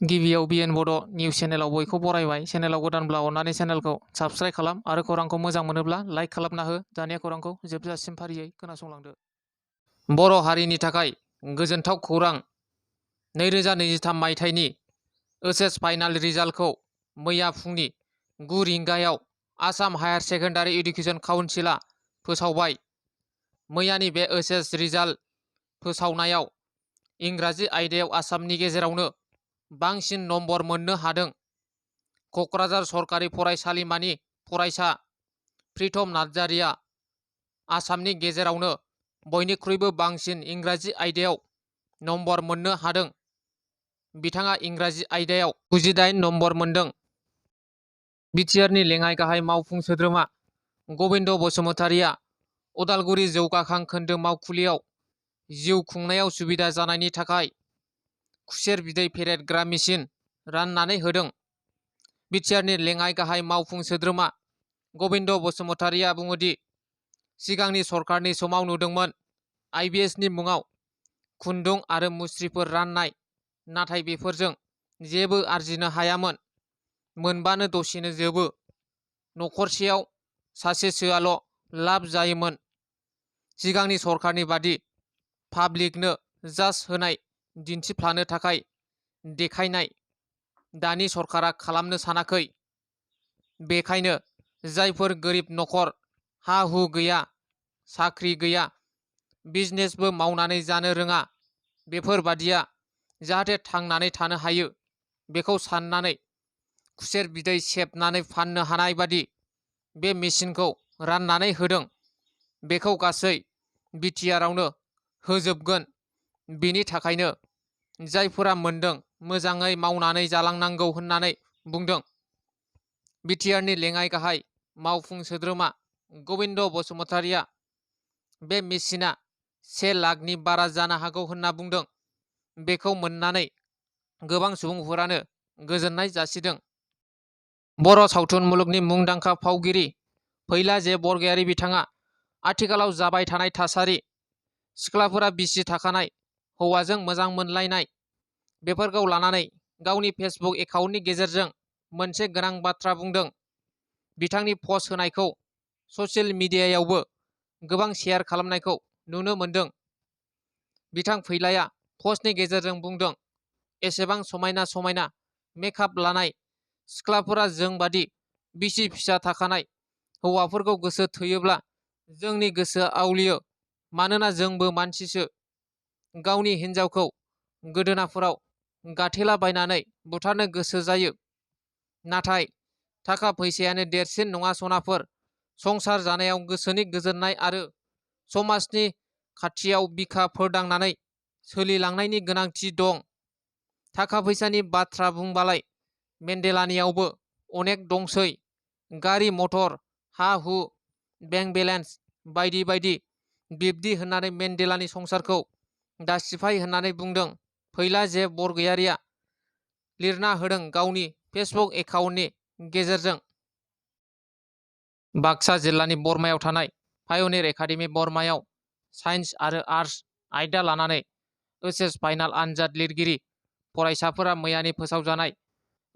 गिबियाव बिएन बड' निउस चेनेलाव बयखौ बरायबाय। चेनेलाव गोदानब्ला अननानै चेनेलखौ साबस्क्राइब खालाम आरो खौरांखौ मोजां मोनोब्ला लाइक खालामना हो। दानिया खौरांखौ जोबजासिम फारियै खोनासंलांदो। बर' हारिनि थाखाय गोजोनथाव खौरां। 2023 मायथाइनि ओइचएस फाइनाल रिजाल्टखौ मैया फुंनि 9 रिंगायाव आसाम हायार सेकेन्डारि इडुकेसन काउन्सिलआ फोसावबाय। मैयानि बे ओइचएस रिजाल्ट फोसावनायाव इंराजि आयदायाव आसामनि गेजेरावनो बांसिन नम्बर मोननो हादों। क'क्राझार सरकारि फरायसालिमानि फरायसा प्रितम नार्जारिया आसामनि गेजेरावनो बयनिख्रुइबो बांसिन इंराजि आयदायाव नम्बर मोननो हादों। बिथाङा इंराजि आयदायाव 98 नम्बर मोनदों। बिटिआरनि लेङाइ गाहाय मावफुं सोद्रोमा गबिन्द बसुमतारिया उदालगुरि जौगाखां खोन्दो मावखुलियाव जिउ खुंनायाव सुबिदा जानायनि थाखाय खुसेर बिदै फेरेदग्रा मेसिन राननानै होदों। बिटिआरनि लेङाइ गाहाय मावफुं सोद्रोमा गबिन्द बसुमतारिया बुङोदि सिगांनि सरकारनि समाव नुदोंमोन आइबिएसनि मुङाव खुन्दुं आरो मुस्रिफोर राननाय, नाथाय बेफोरजों जेबो आरजिनो हायामोन। मोनबानो दसेनो जोबो। न'खरसेयाव सासेसोआल' लाब जायोमोन। सिगांनि सरकारनि बादि पाब्लिकनो जास्ट होनाय दिन्थिफ्लानो थाखाय देखायनाय दानि सरकारा खालामनो सानाखै। बेखायनो जायफोर गोरिब न'खर, हा हु गैया, साख्रि गैया, बिजनेसबो मावनानै जानो रोङा, बेफोरबादिया जाहाथे थांनानै थानो हायो, बेखौ साननानै खुसेर बिदै सेबनानै फाननो हानाय बादि बे मेसिनखौ राननानै होदों। बेखौ गासै बिटिआरआवनो होजोबगोन। बिनि थाखायनो जायफोरा मोनदों मोजाङै मावनानै जालांनांगौ होननानै बुंदों। बिटिआरनि लेङाइ गाहाय मावफुं सोद्रोमा गबिन्द बसुमतारिया बे मेसिना 1 लाखनि बारा जानो हागौ होनना बुंदों। बेखौ मोननानै गोबां सुबुंफोरानो गोजोननाय जासिदों। बर' सावथुन मुलुगनि मुंदांखा फावगिरि फैला जे बरगयारी बिथाङा आथिखालाव जाबाय थानाय थासारि, सिख्लाफोरा बिसि थाखानाय हौवाजों मोजां मोनलायनाय, बेफोरखौ लानानै गावनि फेसबुक एकाउन्टनि गेजेरजों मोनसे गोनां बाथ्रा बुंदों। बिथांनि पस्ट होनायखौ ससियेल मिडियायावबो गोबां शेयार खालामनायखौ नुनो मोनदों। बिथां फैलाया पस्टनि गेजेरजों बुंदों, एसेबां समायना समायना मेकआप लानाय सिख्लाफोरा जोंबादि बिसि फिसा थाखानाय हौवाफोरखौ गोसो थोयोब्ला जोंनि गोसोआ आवलियो। मानोना जोंबो मानसिसो। गावनि हिन्जावखौ गोदोनाफोराव गाथेलाबायनानै बुथारनो गोसो जायो। नाथाय थाखा फैसायानो देरसिन नङा सनाफोर। संसार जानायाव गोसोनि गोजोननाय आरो समाजनि खाथियाव बिखा फोरदांनानै सोलिलांनायनि गोनांथि दं। थाखा फैसानि बाथ्रा बुंबालाय मेन्डेलानियावबो अनेक दंसै। गारि मटर, हा हु, बेंक बेलेन्स बायदि बायदि। बिब्दि होननानै मेन्डेलानि संसारखौ दासिफाय होननानै बुंदों फैला जे बरगयारिया लिरना होदों गावनि फेसबुक एकाउन्टनि गेजेरजों। बाक्सा जिल्लानि बरमायाव थानाय पायनिर एकाडेमि बरमायाव साइन्स आरो आर्ट्स आयदा लानानै ओइचएस फाइनाल आनजाद लिरगिरि फरायसाफोरा मैयानि फोसावजानाय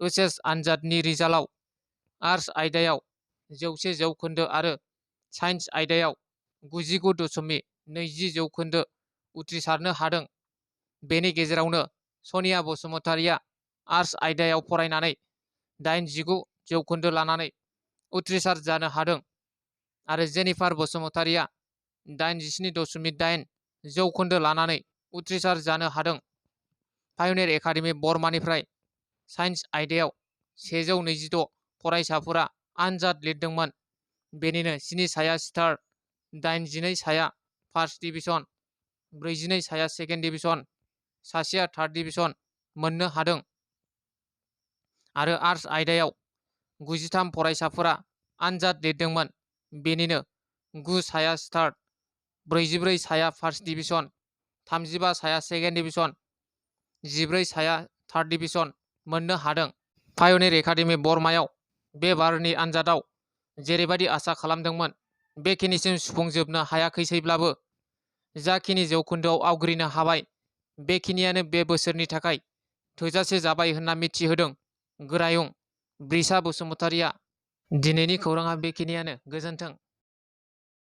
ओइचएस आनजादनि रिजाल्टआव आर्ट्स आयदायाव 100 जौखोन्दो आरो साइन्स आयदायाव 99.20 जौखोन्दो उथ्रिसारनो हादों। बेनि गेजेरावनो सनिया बसुमतारिया आर्ट्स आयदायाव फरायनानै 89 जौखोन्दो लानानै उथ्रिसार जानो हादों आरो जेनिफार बसुमतारिया 87.8 जौखोन्दो लानानै उथ्रिसार जानो हादों। पायनिर एकाडेमि बरमानिफ्राय साइन्स आयदायाव 126 फरायसाफोरा आनजाद लिरदोंमोन। बेनिनो 7 साया स्टार, 82 साया फार्स्ट डिभिजन, 42 साया सेकेन्ड डिभिजन, सासेया थार्ड डिभिजन मोननो हादों आरो आर्ट्स आयदायाव 93 फरायसाफोरा आनजाद लिरदोंमोन। बेनिनो 9 साया स्टार, 44 साया फार्स्ट डिभिजन, 35 साया सेकेन्ड डिभिजन, 14 साया थार्ड डिभिजन मोननो हादों। पायनिर एकाडेमि बरमायाव बे बारनि आनजादाव जेरैबायदि आसा खालामदोंमोन बेखिनिसिम सुफुंजोबनो हायाखैसैब्लाबो जाखिनि जौखोन्दोआव आवग्रिनो हाबाय बेखिनियानो बे बोसोरनि थाखाय थोजासे जाबाय होनना मिथिहोदों गोरायुं ब्रिसा बसुमतारिया। दिनैनि खौराङा बेखिनियानो। गोजोन्थों।